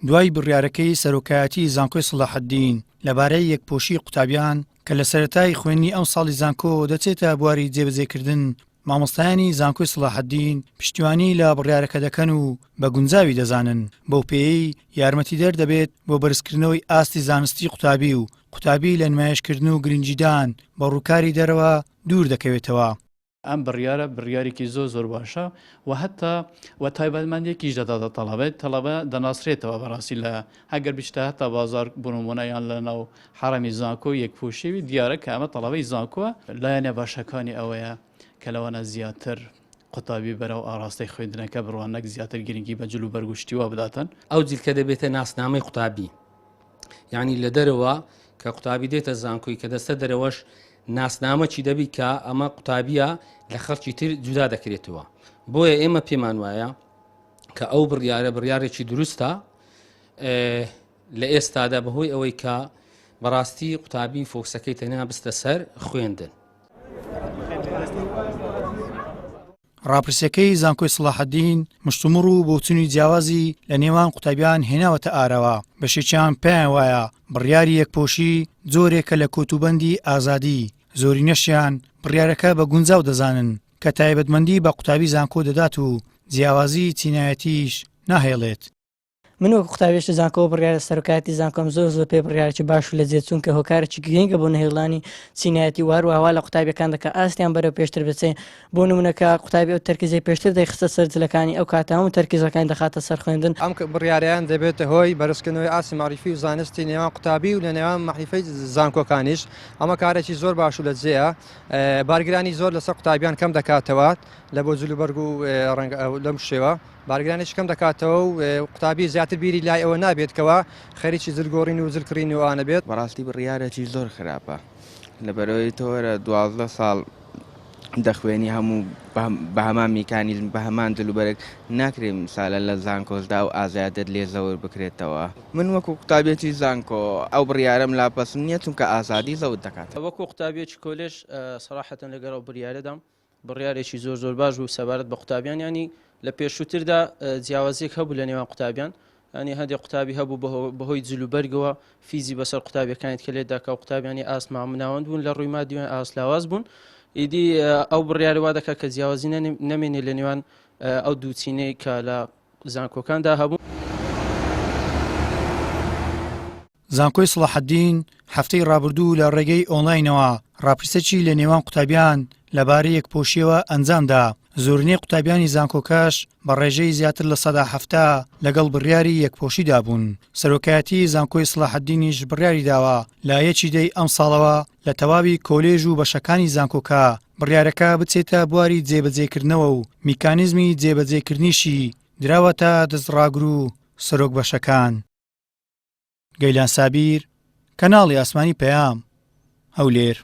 دوای بڕیارەکەی سەرۆکایەتی زانکۆی سەڵاحەدین لەبارەی یەکپۆشی قوتابیان کە لە سەرەتای خوێندنی ئەمساڵی زانکۆ دەچێتە بواری جێبەجێکردن، مامۆستایانی زانکۆی سەڵاحەدین پشتیوانی لە بڕیارەکە دەکەن و بە گونجاوی دەزانن، بەوپێیەی یارمەتیدەر دەبێت بۆ بەرزکردنەوەی ئاستی زانستی قوتابی و قوتابی لە نمایشکردن و گرنگیدان بە ڕووکاری دەرەوە دوور دەکەوێتەوە. ئەم بڕیارە بڕیارێکی زۆر زۆر باشە و هەتا و تایبەتمەندێکیش دەداتە تەڵەبە تەڵەبە دەناسرێتەوە بەڕاستی لە ئەگەر بچتە هەتا بازار بۆ نمونە یان لە ناو حەڕەمی زانکۆ یەک پۆشێوی دیارە کە ئەمە تەڵەبەی زانکۆە لایەنە باشەکانی ئەوەیە کە لەوانە زیاتر قوتابی بەرەو ئاراستەی خوێندنەکە بڕوان نەک زیاتر گرنگی بە جل و بەرگ و شتی وا بداتن. ئەو جلکە دەبێتە ناسنامەی قوتابی یعنی لە دەرەوە کە قوتابی دێتە زانکۆی کە دەستە دەرەوەش ناسنامەکی دەبی کە ئەمە قوتابیە لە خەڵکی تر جودا دەکرێتەوە بۆیە ئێمە پێمان وایە کە ئەو بڕیارە بڕیارێکی دروستە لە ئێستادا بەهۆی ئەوەی کە بەڕاستی قوتابی فۆکسەکەی تەنیا بستە سەر خوێندن. ڕاپرسیەکەی زانکۆی سڵاحەدین مشتومڕ و بۆچونی جیاوازی لە نێوان قوتابیان هێناوەتە ئاراوە، بەشێکیان پێیان وایە بڕیاری یەکپۆشی جۆرێکە لە کۆتوبەندی ئازادی، زۆرینەشیان بڕیارەکە بە گونجاو دەزانن کە تایبەتمەندی بە قوتابی زانکۆ دەدات و جیاوازی چینایەتیش ناهێڵێت. من وەک قوتابیەکی زانکۆ بڕیارە سەرۆکایەتی زانکۆم زۆر زۆر پێ بڕیارێکی باش و لە جێ چونکە هۆکارێکی گرنگە بۆ نەهێڵانی چینایەتی و هەروەها وا لە قوتابیەکان دەکا ئاستیان بەرەو پێشتر بچێ بۆ نمونە کە قوتابی ئەو تەرکیزەی پێشتر دەیخستە سەر جلەکانی ئەو کاتە هەموو تەرکیزەکانی دەخاتە سەر خوێندن. ئەم بڕیارەیان دەبێتە هۆی بەرزکردنەوەی ئاستی مەعریفی و زانستی نێوان قوتابی و لە نێوان مەعریفەی زانکۆکانیش ئەمە کارێکی زۆر باش و لە جێیە بارگرانی زۆر لەسەر قوتابیان کەم دەکاتەوە لە بۆ جلوبەرگ و ڕەنگ لەم شێوە. بارگرانیش کەم دەکاتەوە و قوتابی زیاتر بیری لای ئەوە نابێت کەوا خەریکی جل گۆڕین و جل کڕین و ئەوانە بێت. بەڕاستی بڕیارێکی زۆر خراپە لەبەرئەوەی تۆ وەرە 12 ساڵ دەخوێنی هەموو بە هەمان میکانیزم بە هەمان جلوبەرگ ناکرێ مسالە لە زانکۆشدا ئەو ئازادیەت لێ زەور بکرێتەوە. من وەکو قوتابیەکی زانکۆ ئەو بڕیارەم لا پەسند نیە چونکە ئازادی زەوت دەکات. وەکو قوتابیەکی کۆلێژ سەراحەتەن لەگەڵ ئەو بریارەدام بڕیارێکی زۆر زۆر باش بوو سەبارەت بە قوتابیان ینی لە پێشووتردا جیاوازیەک هەبوو لە نێوان قوتابیان ینی هەندێک قوتابی هەبوو بەهۆی جلوبەرگەوە فیزی بەسەر قوتابیەکانیت کە لێدا کە قوتابیانی ئاست مامناوەند بوون لە ڕووی مادیوان ئاست لاواز بوون ئیدی ئەو بڕیاری وا دەکات کە جیاوازی نەمێنێ لە نێوان ئەو دووچینەی کە لە زانکۆکاندا هەبوو. زانکۆی سڵاحەدین هەفتەی ڕابردوو لە ڕێگەی ئۆنلاینەوە ڕاپرسیەکی لە نێوان قوتابیان لەبارەی یەکپۆشیەوە ئەنجامدا، زۆرینەی قوتابیانی زانکۆکەش بە ڕێژەی زیاتر 70% لەگەڵ بڕیاری یەکپۆشیدا بوون، سەرۆکایەتی زانکۆی سڵاحەدینیش بڕیاریداوە لە یەکی دەی ئەمساڵەوە لە تەواوی کۆلێژ و بەشەکانی زانکۆکە بڕیارەکە بچێتە بواری جێبەجێکردنەوە و میکانیزمی جێبەجێکردنیشی دراوەتە دەستڕاگر و سەرۆک بەشەکان. گەیلان سابیر، کەناڵی ئاسمانی پەیام، هەولێر.